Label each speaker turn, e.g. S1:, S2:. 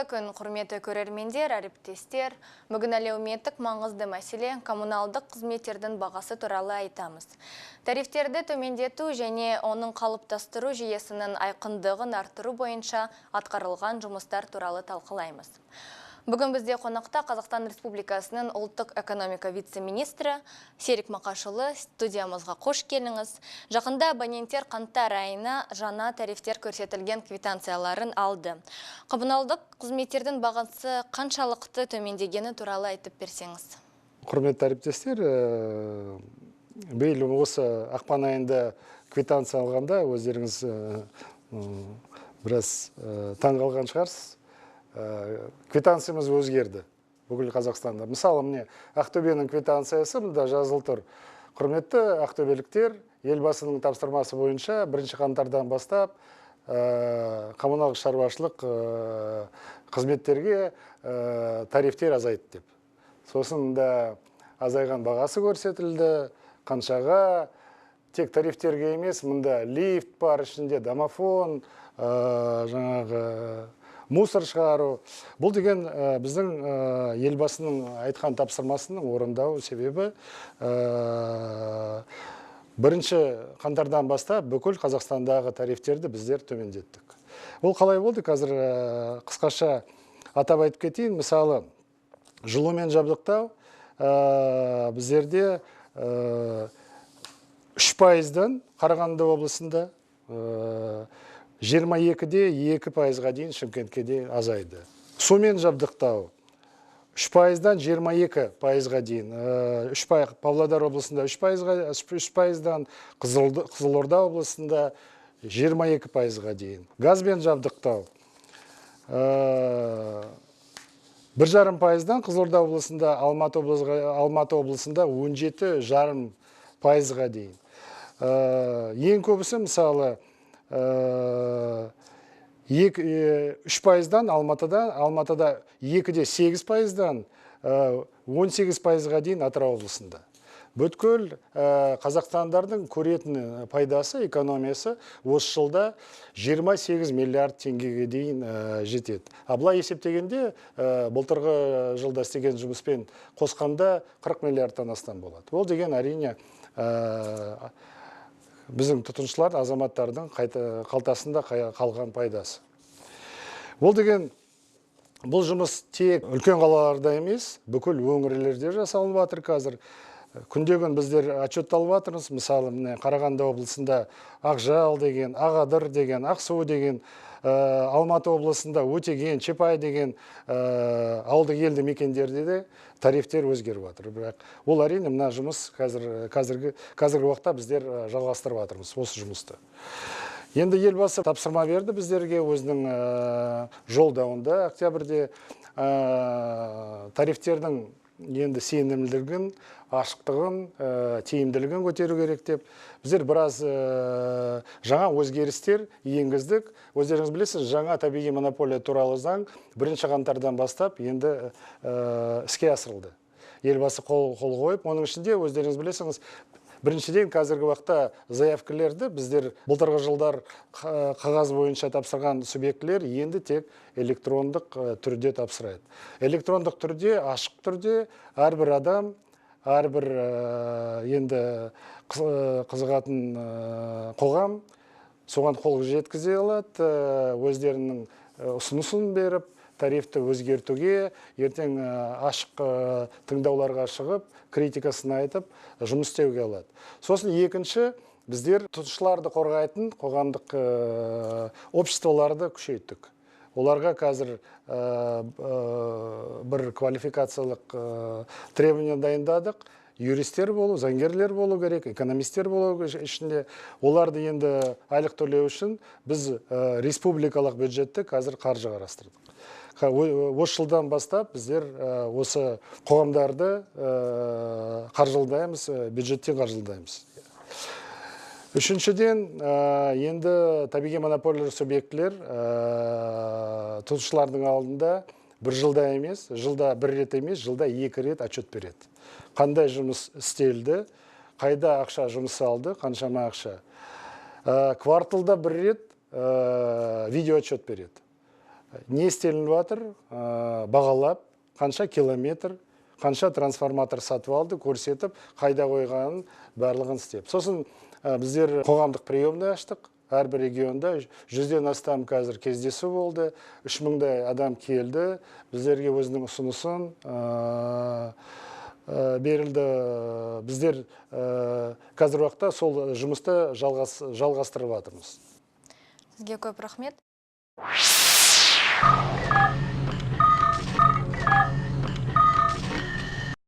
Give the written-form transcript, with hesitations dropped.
S1: Күн, құрметті көрермендер, әріптестер. Бүгін әлеуметтік маңызды мәселе – коммуналдық қызметтердің бағасы туралы айтамыз. Тарифтерді төмендету және оның қалыптастыру жүйесінің айқындығын арттыру бойынша атқарылған жұмыстар туралы талқылаймыз. Бүгін бізде қонақта Қазақстан Республикасының ұлттық экономика вице-министрі Серік Мақашұлы. Студиямызға қош келдіңіз. Жақында абоненттер қаңтар айына жаңа тарифтер көрсетілген квитанцияларын алды. Коммуналдық қызметтердің бағасы қаншалықты төмендегені туралы айтып берсеңіз.
S2: Құрметті әріптестер, биыл осы ақпан айында квитанция алғанда өздеріңіз біраз таң қалған шығарсыз. Квитанциямыз өзгерді бүкіл Қазақстанда. Мысалы, міне, Ақтөбенің квитанциясы, мында жазылып тұр: «Құрметті ақтөбеліктер, Елбасының тапсырмасы бойынша 1 қаңтардан бастап коммуналдық шаруашылық қызметтерге тарифтер азайды» деп. Сосын да азайған бағасы көрсетілді, қаншаға. Тек тарифтерге емес, мында лифт бар ішінде, домофон, жаңағы мусор шығару. Бұл деген біздің Елбасының айтқан тапсырмасының орындау. Себебі 1 қаңтардан бастап бүкіл Қазақстандағы тарифтерді біздер төмендеттік. Ол қалай болды, қазір қысқаша атап айтып кетейін. Мысалы, жылумен жабдықтау біздерде 3%-дан Қарағанды облысында, 22,2%-ға дейін Шымкентке де азайды. Сумен жабдықтау 3%-дан 22%-ға дейін, Павлодар облысында 3%-ға, 3%-дан, Қызылорда облысында 22%-ға дейін. Газбен жабдықтау 1,5%-дан Қызылорда облысында, Алматы облысында 17,5%-ға дейін. Ең көбісі, мысалы, 3%-дан Алматыда, Алматыда 2,8%-дан 18%-ға дейін Атырау облысында. Бүткіл қазақстандардың көретін пайдасы, экономиясы осы жылда 28 миллиард теңгеге дейін жетеді. А былай есептегенде, былтырғы жылда істеген жұмыспен қосқанда 40 миллиардтан астам болады. Ол деген, әрине, біздің тұтынушылар, азаматтардың қалтасында қалған пайдасы. Ол деген бұл жұмыс тек үлкен қалаларда емес, бүкіл өңірлерде жасалынып жатыр қазір. Күнде күн біздер отчет алып жатырмыз. Мысалы, міне, Қарағанды облысында Ақжал деген, Ағадыр деген, Ақсу деген, Алматы облысында Өтеген, Чапай деген ауылдық елді мекендерде де тарифтер өзгеріп жатыр. Бірақ ол, әрине, мына жұмыс қазіргі уақытта біздер жалғастырып жатырмыз осы жұмысты. Енді Елбасы тапсырма берді біздерге өзінің жолдауында октябрьде тарифтердің енді сенімділігін, ашықтығын, тиімділігін көтеру керек деп. Біздер біраз жаңа өзгерістер енгіздік. Өздеріңіз білесіз, жаңа табиғи монополия туралы заң 1 қаңтардан бастап енді іске асырылды. Елбасы қол қойып, оның ішінде, өздеріңіз білесіңіз, біріншіден, қазіргі уақытта заявкалерді біздер былтырғы жылдар қағаз бойынша тапсырған субъектілер енді тек электрондық түрде тапсырады. Электрондық түрде, ашық түрде әрбір адам, әрбір енді қызығатын қоғам соған қол жеткізе алады, өздерінің ұсынысын беріп, тарифті өзгертуге, ертең ашық тыңдауларға шығып, критикасын айтып, жұмыс істеуге алады. Сосын екінші, біздер тұтынушыларды қорғайтын қоғамдық обществоларды күшейттік. Оларға қазір бір квалификациялық требование дайындадық: юристтер болу, заңгерлер болу керек, экономисттер болу керек ішінде. Оларды енді айлық төлеу үшін біз республикалық бюджетте қазір қаржы қарастырдық. Осы жылдан бастап біздер осы қоғамдарды қаржылдаймыз, бюджеттен қаржылдаймыз. Үшіншіден, енді табиғи монополиялар субъектілер тұтынушылардың алдында бір жылда емес, жылда бір рет емес, жылда екі рет отчет береді: қандай жұмыс істелді, қайда ақша жұмсалды, қаншама ақша. Кварталда бір рет видео отчет береді. Не істелініп жатыр, бағалап, қанша километр, қанша трансформатор сатып алды, көрсетіп, қайда қойғанын, барлығын істеп. Сосын біздер қоғамдық приемный аштық. Әрбір регионда 100-ден астам қазір кездесу болды, 3000-дай адам келді, біздерге өзінің ұсынысын берілді. Біздер қазіргі уақытта сол жұмысты жалғастырып жатырмыз.
S1: Сізге көп рахмет.